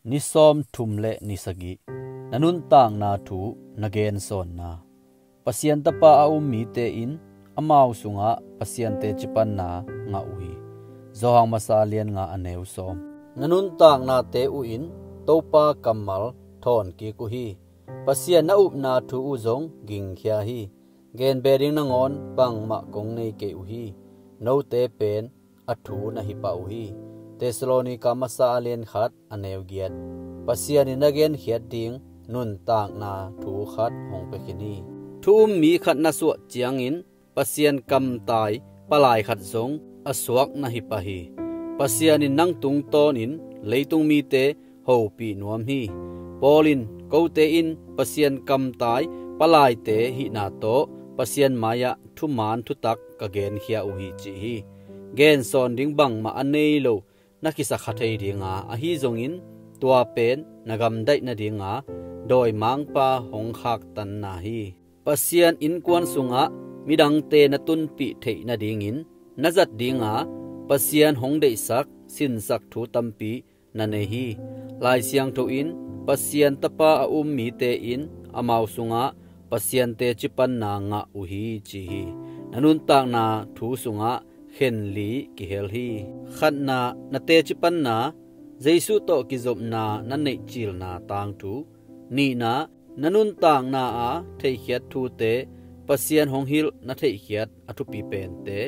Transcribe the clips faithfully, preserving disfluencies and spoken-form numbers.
Ni sawmthum le ni sagih. Na nuntakna thu na gensawnna. Pasian Tapa a um mite in amau sungah Pasian tecipanna ngah uh hi. Johan masa a lian nga a neu sawm. Na nuntaknate uh in Topa kammal thawn kik uh hi. Pasian na upna thu uh zong gingkhia hi. Gen be ding nangawn bangmah kong nei kei uh hi. Note pen a thu na hi pah uh hi. Thessalonika masa a lian khat a neu giat. Pasian in na genkhiat ding nuntakna thu khat hong pia khin hi. Thu um mi khat na suah ciangin Pasian kamtai palai khat zong a suak na hi pah hi. Pasian in nang tungtawnin leitung mite hopih nuam hi. Paul in, kote in Pasian kamtai palaite hihna tawh Pasian mai-ah thuman thutak ka genkhia uh hi, ci hi. Gensawn ding bangmah a nei lo na kisa kha thei dinga, ahi zongin tua pen na gamdaih nadinga dawimangpa hong khaktanna hi. Pasian innkuan sungah midangte na tunpih theih nadingin na zat dinga Pasian hong deihsak sinsak thu tampi na nei hi. Lai Siangtho in Pasian Tapa a um mite in amau sungah Pasian tecipanna ngah uh hi, ci hi. Na nuntakna thu sungah khen li kihel hi. Khatna, na tecipanna Jesu tawh kizopna na neih cilna tangthu. Nihna, na nuntakna a theihkhiat thute Pasian hong hilh na theihkhiat a thupi pente.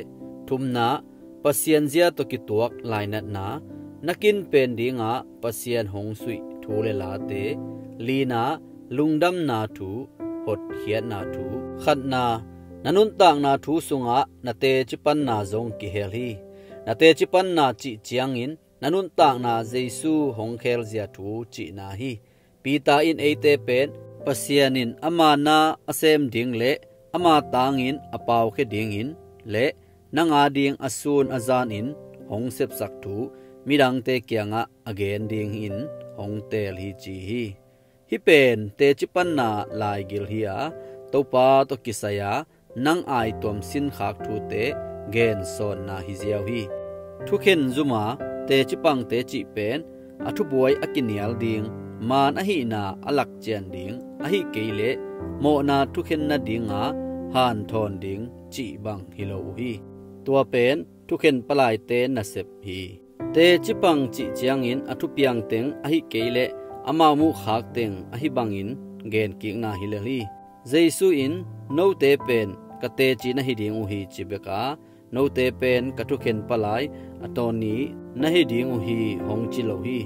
Thumna, Pasian zia tawh kituak lainatna, na kin pen dingah Pasian hong suih thu le late. Lina, lungdamna thu, hotkhiatna thu. Khatna, na nuntakna thu sungah na tecipanna zong kihel hi. Na tecipanna cih ciangin na nuntakna Jesu hong khelzia thu cihna hi. Peter in eite pen Pasian in ama na a sem ding le ama tangin a paukhia dingin le nang ading a sun a zanin hong sepsak thu midangte kiangah a gen dingin hong teel hi, ci hi. Hih pen tecipanna laigil hi a, Topa tawh kisai a nang aituam sinkhak thute gensawnna hi ziau hi. Thukhen zuma tecipangte cih pen a thubuai a kinial ding, maan ahihna a lakcian ding, ahi kei leh mawhna thukhen nadinga hanthawn ding cih bang hi lo uh hi. Tua pen thukhen palaite nasep hi. Tecipang cih ciangin a thupiang teng ahi kei leh amau muhkhak teng ahi bangin genkikna hi lel hi. Jesu in, note pen ka teci na hi ding uh hi, ci bek a, note pen ka thukhen palai a tawni na hi ding uh hi, hong ci lo hi.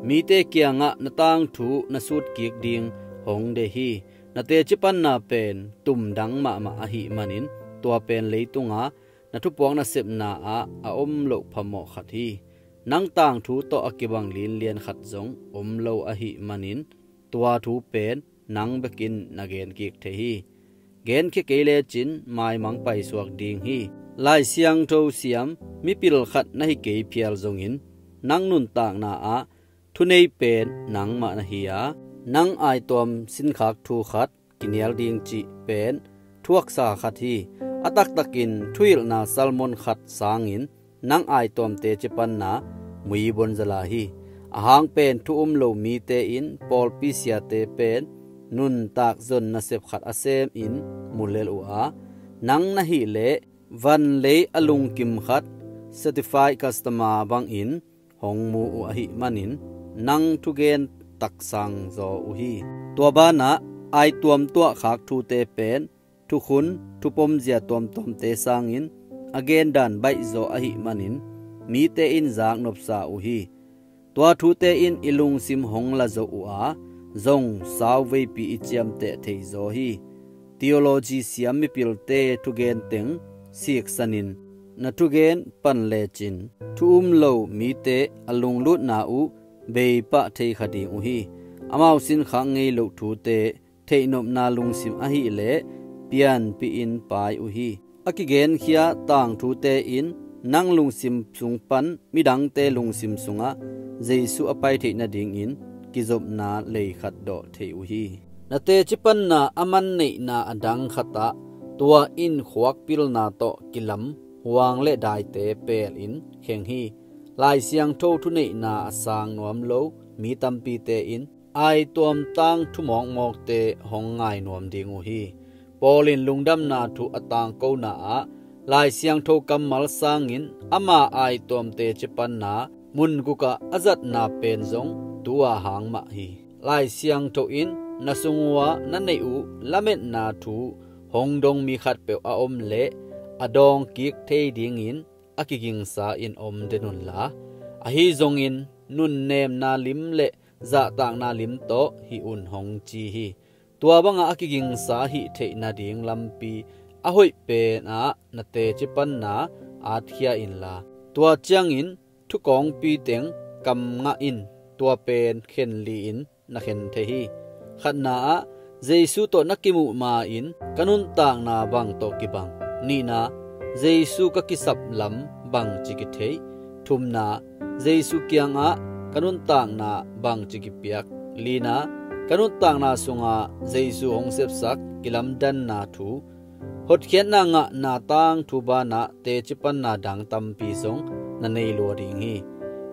Mite kiangah na tangthu na sutkik ding hong deih hi. Na tecipanna pen tumdang mahmah ahih manin tua pen leitunga na thupuak nasepna ah a om loh phamawh khat hi. Nang tangthu tawh a kibang linlian khat zong om lo ahih manin tua thu pen nang bekin na genkik thei hi. Genkhia kei lecin maimang paisuak ding hi. Lai Siangtho siam mipil khat na hi kei phial zongin nang nuntakna ah thunei pen nangmah na hi a, nang aituam sinkhak thu khat kinial ding cih pen thuaksa khat hi. A taktakin thuhilhna sermon khat sangin nang aituam tecipanna muibon zala hi. Ahang pen thu um lo mite in pawlpi siate pen nuntak zon nasep khat a semin mu lel uh a, nang na hih leh van lei a lungkim khat, certified customer bangin hong mu uh ahih manin nang thugen taksang zaw uh hi. Tua banah aituam tuahkhak thute pen thukhun thupomzia tuamtuamte sangin a gendan baihzaw ahih manin mite in zaknopsa uh hi. Tua thute in i lungsim hong la zo uh a, zong sauveipi i ciamteh theizaw hi. Theology siam mipilte thugen teng siksanin na thugen pan lecin thu um lo mite a lunglutna uh beipah thei kha ding uh hi. Amau sinkhak ngei loh thute theihnopna lungsim ahileh pianpih in pai uh hi. A kigenkhia tangthute in nang lungsim sung pan midangte lungsim sungah Jesu a pai theih nadingin kizopna lei khat dawh thei uh hi. Na tecipanna a man neihna a dang khatah tua in khuakpilna tawh kilam huang le daite pelin kheng hi. Lai Siangtho thuneihna a sang nuam lo mi tampite in aituam tangthu mawkmawkte hong ngai nuam ding uh hi. Paul in lungdamna thu a tangkona ah Lai Siangtho kammal sangin ama aituamte cipanna mun gukah a zatna pen zong tua hang mah hi. Lai Siangtho in na sung uh ah na neih uh lametna thu hong dong mi khatpeuh a om leh a dawng kik thei dingin a kigingsa in om den unla, ahi zongin nunnemna lim le zahtakna lim tawh hih un hong ci hi. Tua bangah a kigingsa hih theih nading lampi a hoih penah na tecipanna atkhia inla, tua ciangin thukawngpi teng kamngah in tua pen khenli-in na khen thei hi. Khatna ah, Jesu tawh na kimuh ma-in ka nuntakna bang tawh kibang? Nihna, Jesu ka kisap lam bangci kitheih? Thumna, Jesu kiangah ka nuntakna bangci kipiak? Lina, ka nuntakna sunga Jesu hong sepsak kilamdanna thu, hotkhiatna ngahna tangthu banah tecipanna dang tampi zong na nei lua ding hi.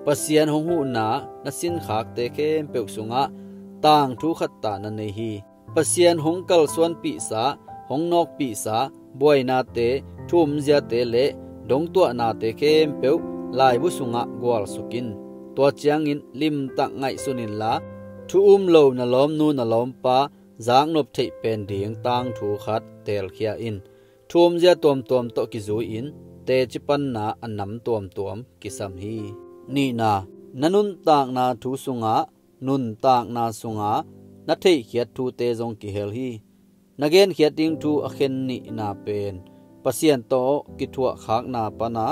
Pasian hong huhna na sinkhakte khempeuh sungah tangthu khattah na nei hi. Pasian hong kalsuanpihsa, hong nawkpihsa buainate, thu-umziate le dongtuahnate khempeuh laibu sungah gualsuk in. Tua ciangin limtak ngaihsun inla, thu-um lo na lawmnu na lawmpa zaknop theih pen ding tangthu khat teelkhia in. Thu-umzia tuamtuam tawh kizui-in tecipanna a nam tuamtuam kisam hi. Nihna, na nuntakna thu sungah, nuntakna sunga na theihkhiat thute zong kihel hi. Na genkhiat ding thu a khen nihna pen Pasian tawh kithuahkhakna pana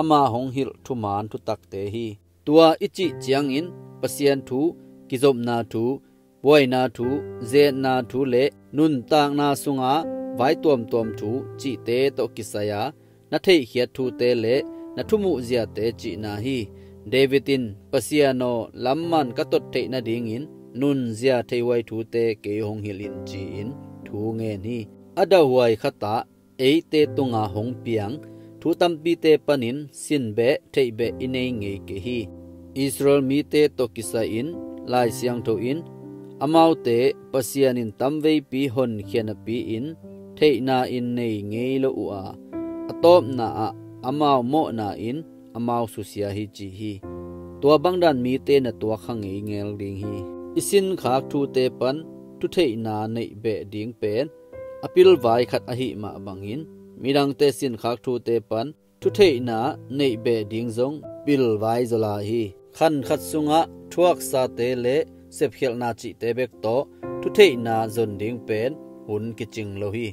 ama hong hilh thuman thutakte hi. Tua i cih ciangin Pasian thu, kizopna thu, buaina thu, zetna thu le nuntakna sunga vai tuamtuam thu cihte tawh kisai-a na theihkhiat thute le na thumuhziate cihna hi. David in, Pasian aw, lamman ka tot theih nadingin nunzia theihhuai thute kei hong hilh in, ci-in thu ngen hi. A dahhuai khatah eite tunga hong piang thu tampite panin sinbeh theihbeh i nei ngei kei hi. Israel mite tawh kisai-in Lai Siangtho in, amaute Pasian in tamveipi honkhia napi-in theihna in nei ngei lo uh a, a tawpna ah amau mawhna in amau susia hi, ci hi. Tua bangdan mite na tuak kha ngei ngel ding hi. I sinkhak thute pan thutheihna neih beh ding pen a pilvai khat ahih mah bangin, midangte sinkhak thute pan thutheihna neih beh ding zong pilvai zaw lai hi. Khan khat sungah thuaksate le sepkhialhna cihte bek tawh thutheihna zon ding pen hun kicing lo hi.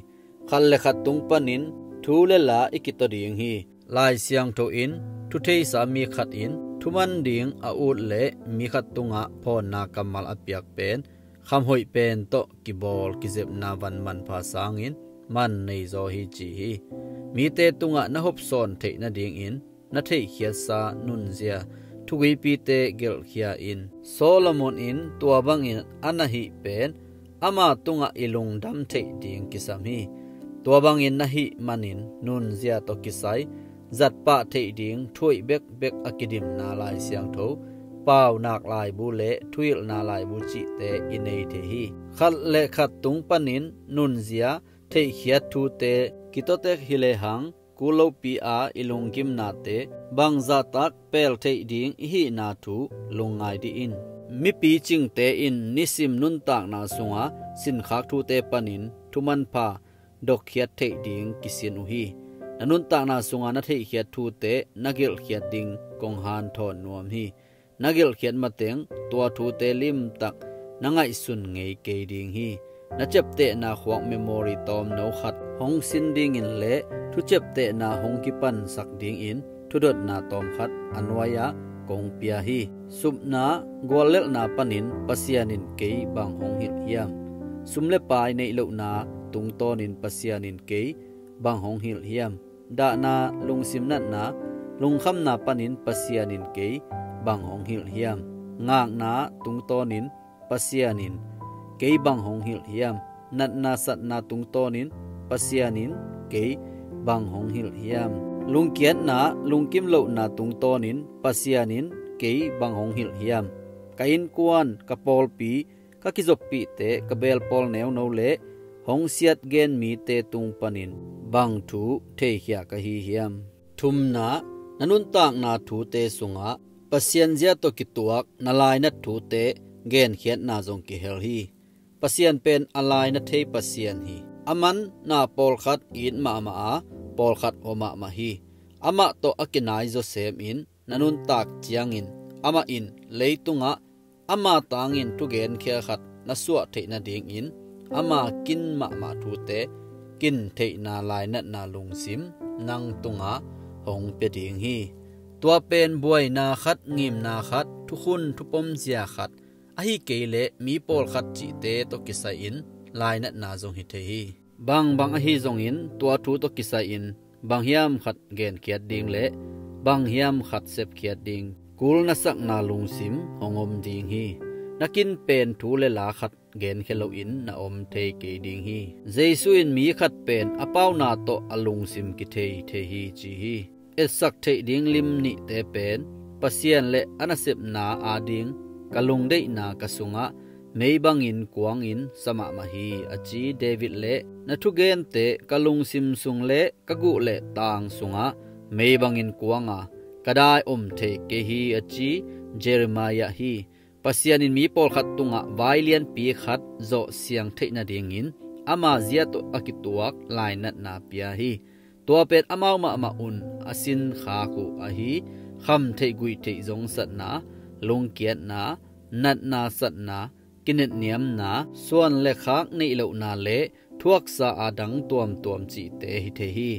Khat le khat tung panin thu le la i kitaw ding hi. Lai Siangtho in, thutheisa mi khat in thuman ding a ut le mi khat tungah phawnna kammal a piak pen khamhoih pen tawh kibawl kizepna van manpha sangin man nei zaw hi, ci hi. Mite tungah na hopsawn theih nadingin na theihkhiatsa nunzia thuguipite gelhkhia in. Solomon in tua bangin a na hih pen ama tungah i lungdam theih ding kisam hi. Tua bangin na hih manin nunzia tawh kisai zatpah theih ding thuhoih bekbek a kidimna Lai Siangtho, Paunak laibu le Thuhilhna laibu cihte i nei thei hi. Khat le khat tung panin nunzia theihkhiat thute kitawtek hi lehang, kul lopi-a i lunggimnate bangzahtak pel theih ding i hihna thu lungngai dih in. Mipi cingte in nisim nuntakna sunga sinkhak thute panin thumanpha dokkhiat theih ding kisin uh hi. Na nuntakna sunga na theihkhiat thute na gelhkhiat ding kong hanthawn nuam hi. Na gelhkhiat mateng tua thute limtak na ngaihsun ngei kei ding hi. Na ciaptehna khuak memory tawmno khat hong sin dingin le thuciaptehna hong kipansak dingin thudotna tawmkhat a nuai-ah kong pia hi. Supna, guallelhna panin Pasian in kei bang hong hilh hiam? Sum le pai neih lohna tungtawnin Pasian in kei bang hong hilh hiam? Dahna, lungsim natna, lungkhamna panin Pasian in kei bang hong hilh hiam? Ngakna tungtawnin Pasian in kei bang hong hilh hiam? Natna satna tungtawnin Pasian in kei bang hong hilh hiam? Lungkiatna, lungkim lohna tungtawnin Pasian in kei bang hong hilh hiam? Ka innkuan, ka pawlpi, ka kizoppihte, ka belpawl neuno le hong siat gen mite tung panin bang thu theikhia ka hi hiam? Thumna, na nuntakna thute sungah Pasian zia tawh kituak na lainat thute genkhiatna zong kihel hi. Pasian pen a laina thei Pasian hi. Aman na pawlkhat it mahmah a, pawlkhat hua mahmah hi. Amah tawh a kinai zawsem in na nuntak ciangin amah in leitungah ama tangin thugen khial khat na suah theih nadingin ama kin mahmah thute kin theihna lainatna lungsim nang tunga hong pia ding hi. Tua pen buaina khat, ngimna khat, thukhun thupom zia khat, ahi kei leh mi pawlkhat cihte tawh kisai-in lainatna zong hi thei hi. Bangbang ahi zongin tua thu tawh kisai-in bang hiam khat genkhiat ding le bang hiam khat sepkhiat ding kul na sakna lungsim hong om ding hi. Na kin pen thu le la khat genkhia loin na om thei kei ding hi. Jesu in mi khat pen a pauna tawh a lungsim kithei thei hi ci hi. Etsak theih ding lim nihte pen Pasian le a nasepna ading ka lungdeihna ka sungah mei bangin kuangin sa mahmah hi a ci David le na thugente ka lungsim sung le ka guh le tang sungah mei bangin kuanga ka dai om thei kei hi a ci Jeremiah hi. Pasian in mi pawlkhat tungah vai lianpi khat zawh siang theih nadingin ama zia tawh a kituak lainatna pia hi. Tua pen amau mahmah un a sinkhak uh ahi kham theih guih theih zong satna, lungkiatna, natna satna, kinetniamna, suan le khak neih lohna le thuaksa a dang tuamtuam cihte hi thei hi.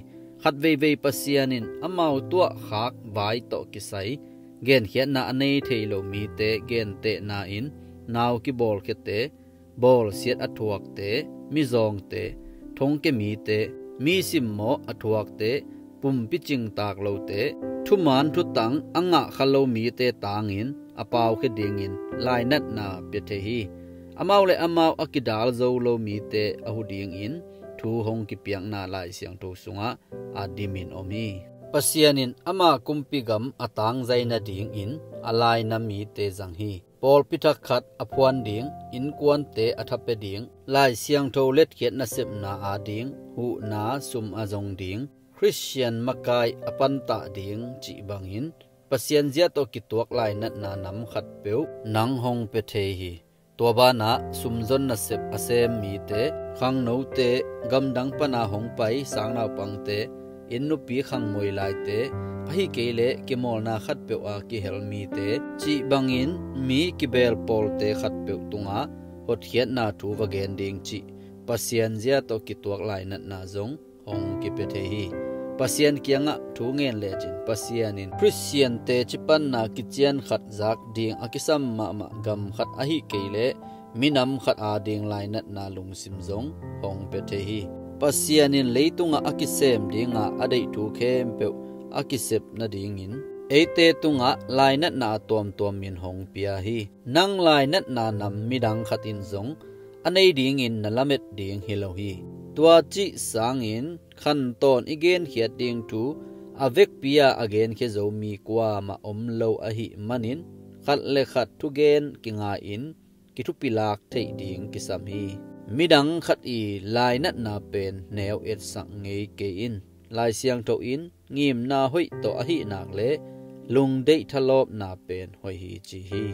Khat veivei Pasian in amau tuah khak vai tawh kisai genkhiatna a nei thei lo mite gentehna in nau kibawlkhiate, bawlsiat a thuakte, mizawngte, thongkia mite, mi simmawh a thuakte, pumpi cingtak lote, thuman thutang a ngah kha lo mite tangin a paukhia dingin lainatna pia thei hi. Amau le amau a kidal zo lo mite a hu dingin thu hong kipiakna Lai Siangtho sungah a dimin om hi. Pasian in ama kumpi gam a tangzai nadingin a laina mite zang hi. Pawlpi thak khat a phuan ding, innkuante a thapia ding, Lai Siangtho letkhiat nasepna ading, huhna sum a zong ding, Khristian makai a pantah ding cih bangin Pasian zia tawh kituak lainatna nam khatpeuh nang hong pia thei hi. Tua banah sumzon nasep a sem mite, khangnote, gamdang pana hong pai sangnaupangte, inn nupi khangmuai laite, ahi kei leh kimawlna khatpeuh a kihel mite cih bangin mi kibelpawlte khatpeuh tungah hotkhiatna thu va gen ding cih Pasian zia tawh kituak lainatna zong hong kipia thei hi. Pasian kiangah thu ngen lecin Pasian in Khristiante cipanna kician khat zak ding a kisam mahmah gam khat ahi kei leh minam khat ading lainatna lungsim zong hong pia thei hi. Pasian in leitungah a kisem dinga a deih thu khempeuh a kisep nadingin eite tungah lainatna a tuamtuam in hong pia hi. Nang lainatna nam midang khat in zong a nei dingin na lamet ding hi lo hi. Tua cih sangin khantawn i genkhiat ding thu a vekpi-a a genkhia zo mi kuamah om lo ahih manin khat le khat thugen kingai-in kithupilak theih ding kisam hi. Midang khat i lainatna pen neu etsak ngei kei in. Lai Siangtho in ngimna hoih tawh ahih nak le lungdeih thalawpna pen hoih hi ci hi.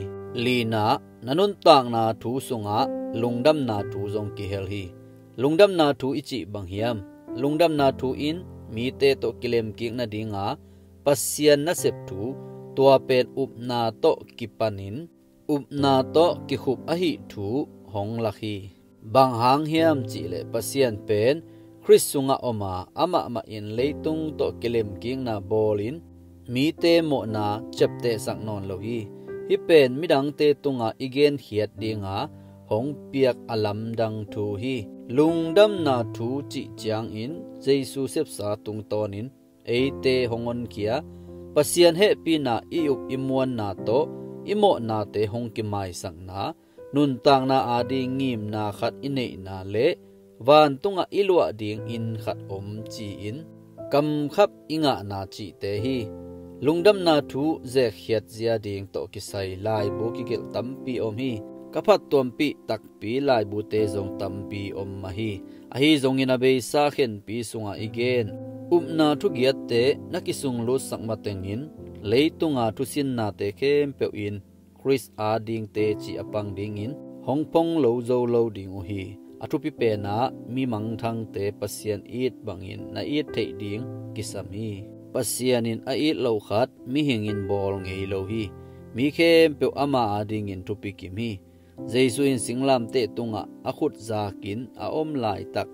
Lina, na nuntakna thu sungah lungdamna thu zong kihel hi. Lungdamna thu i cih bang hiam? Lungdamna thu in mite tawh kilemkik nadinga Pasian nasep thu, tua pen upna tawh kipanin upna tawh kikhup ahih thu hong lak hi. Bang hang hiam cihleh Pasian pen Khrist sungah om a, amah mah in leitung tawh kilemkikna bawlin mite mawhna ciaptehsak nawn lo hi. Hih pen midangte tungah i genkhiat dinga hong piak a lamdang thu hi. Lungdamna thu cih ciangin Jesu sepsa tungtawnin eite hong honkhia, Pasian hehpihna i up i muanna tawh i mawhnate hong kimaisakna, nuntakna ading ngimna khat i neihna le vantungah i luah ding inn khat om ci-in kamkhap i ngahna cihte hi. Lungdamna thu zekkhiat zia ding tawh kisai laibu kigelh tampi om hi. Ka phattuampih takpi laibute zong tampi om mah hi. Ahi zongin a beisa khenpi sungah i gen upna thugiatte na kisunglutsak matengin leitunga thusinnate khempeuh in Khrist adingte cih a pang dingin hong phong lo zo lo ding uh hi. A thupi penah mi mangthangte Pasian it bangin na it theih ding kisam hi. Pasian in a it lo khat mihing in bawl ngei lo hi. Mi khempeuh ama adingin thupi kim hi. Jesu in singlamteh tungah a khut zakin a om laitak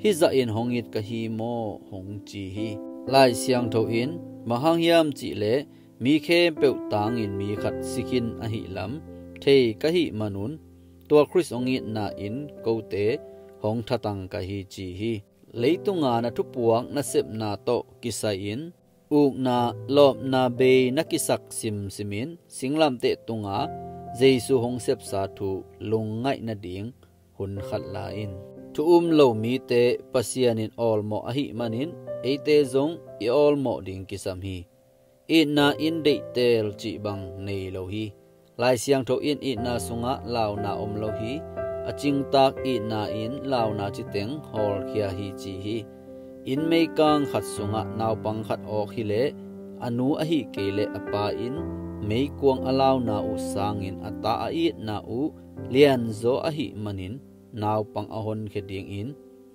hih zahin hong it ka hi maw hong ci hi. Lai Siangtho in bang hang hiam cihleh mi khempeuh tangin mi khat si khin ahi lam thei ka hih manun tua Khrist hong itna in kote hong thatang ka hi ci hi. Leitunga na thupuak nasepna tawh kisai-in ukna, lawpna bei na kisak simsimin singlamteh tunga Jesu hong sepsa thu lungngaih nading hun khat la in. Thu um lo mite Pasian in awlmawh ahih manin eite zong i awlmawh ding kisam hi. Itna in deihteel cih bang nei lo hi. Lai Siangtho in itna sungah launa om lo hi. A cingtak itna in launa citeng hawlkhia hi ci hi. Inn meikang khat sungah naupang khat awk hileh a nu ahih kei leh a pa in meikuang a launa uh sangin a ta a itna uh lianzaw ahih manin naupang a honkhia dingin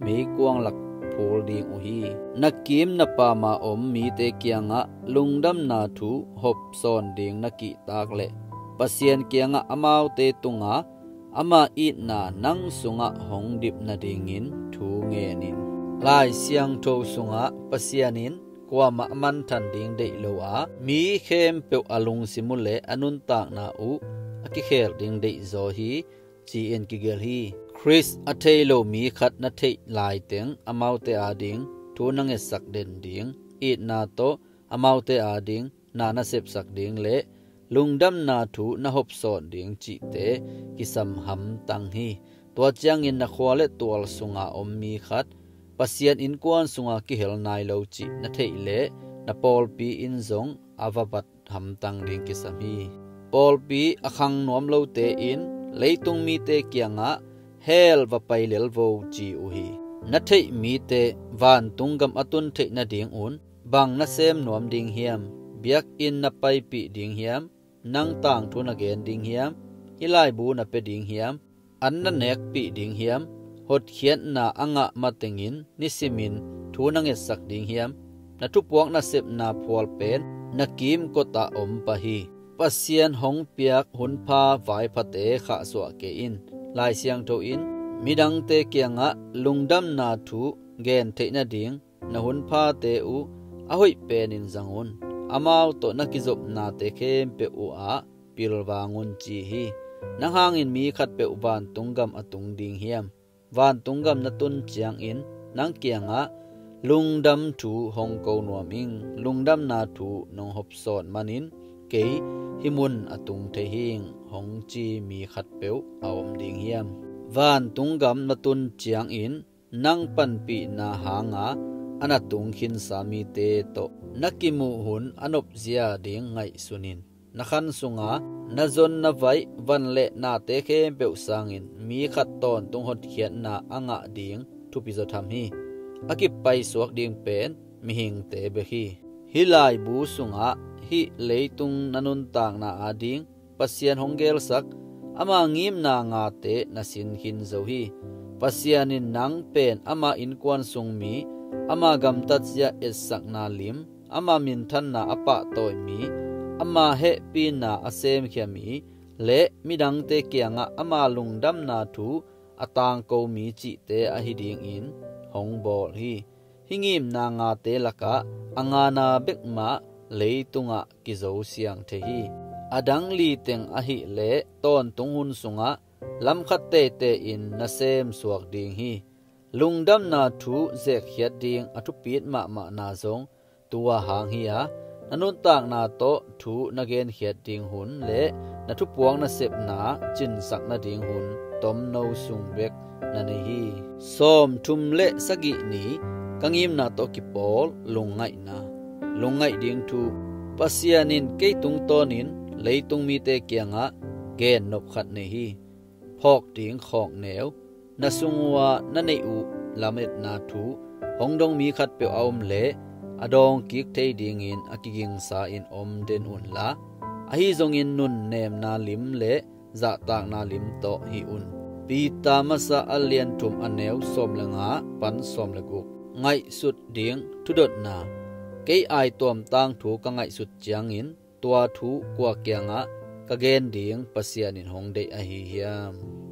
meikuang lak phul ding uh hi. Na kim na pama om mite kiangah lungdamna thu hopsawn ding na kihtak leh Pasian kiangah amaute tunga ama itna nang sungah hong dip nadingin thu ngen in. Lai Siangtho sungah Pasian in kuamah a manthan ding deih lo a, mi khempeuh a lungsim uh le a nuntakna uh a kikhel ding deihzaw hi ci-in kigelh hi. Khrist a thei lo mi khat na theih laiteng amaute ading thu na ngetsak den ding, itna tawh amaute ading na na sepsak ding le lungdamna thu na hopsawn ding cihte kisam hamtang hi. Tua ciangin na khua le tual sunga om mi khat Pasian innkuan sunga kihel nai lo cih na theih leh na pawlpi in zong a va bat hamtang ding kisam hi. Pawlpi a khang nuam lote in leitung mite kiangah hell va pai lel vo ci uh hi. Na theih mite vantung gam a tun theih nadingun bang na sem nuam ding hiam? Biakinn na paipih ding hiam? Nang tangthu na gen ding hiam? Hih laibu na pia ding hiam? An na nekpih ding hiam? Hotkhiatna a ngah matengin nisimin thu na ngetsak ding hiam? Na thupuak nasepna phual pen na kimkotah om pah hi. Pasian hong piak hunpha vaiphate khahsuah kei in. Lai Siangtho in midangte kiangah lungdamna thu gen theih nading na hunphate uh a hoih penin zang un. Amau tawh na kizopnate khempeuh uhah pilvang un ci hi. Nang hangin mi khatpeuh vantung gam a tung ding hiam? Vantung gam na tun ciangin nang kiangah lungdam thu hong ko nuam ing. Lungdamna thu nong hopsawn manin kei hih mun a tung thei hing hong ci mi khatpeuh a om ding hiam? Vantung gam na tun ciangin nang panpihna hanga a na tung khinsa mite tawh na kimuh hun a nopzia ding ngaihsun in. Na khan sunga na zon na vaih van le nate khempeuh sangin mi khat tawntung hotkhiatna a ngah ding thupi zaw tham hi. A kipaisuak ding pen mihingte bek hi. Hih laibu sungah hih leitung na nuntakna ading Pasian hong gelsak ama ngimna ngate na sin khin zo hi. Pasian in nang pen ama innkuan sung mi, ama gamtatzia etsakna lim, ama minthanna a pahtawi mi, ama hehpihna a semkhia mi le midangte kiangah ama lungdamna thu a tangko mi cihte ahi dingin hong bawl hi. Hih ngimna ngate lakah a ngana bek mah leitungah kizo siang thei hi. A dang li teng ahileh tawntung hun sungah lamkhat teitei in na semsuak ding hi. Lungdamna thu zekkhiat ding a thupit mahmahna zong tua hang hi a, na nuntakna tawh thu na genkhiat ding hun le na thupuak nasepna cinsak nading hun tomno sung bek na nei hi. Sawmthum le sagih ni ka ngimna tawh kipawl lungngaihna. Lungngaih ding thu. Pasian in kei tungtawnin leitung mite kiangah gennop khat nei hi. Phawk ding khawkneu, na sung uh ah na neih uh lametna thu hong dong mi khatpeuh a om leh a dawngkik thei dingin a kigingsa-in om den unla, ahi zongin nunnemna lim le zahtakna lim tawh hi un. Peter Masa a lian thum, a neu sawm le nga pan sawm le guk. Ngaihsut ding thudotna. Kei aai tuam tangthu ka ngaihsut ciangin tua thu kua kiangah ka gen ding Pasian in hong deih ahi hiam?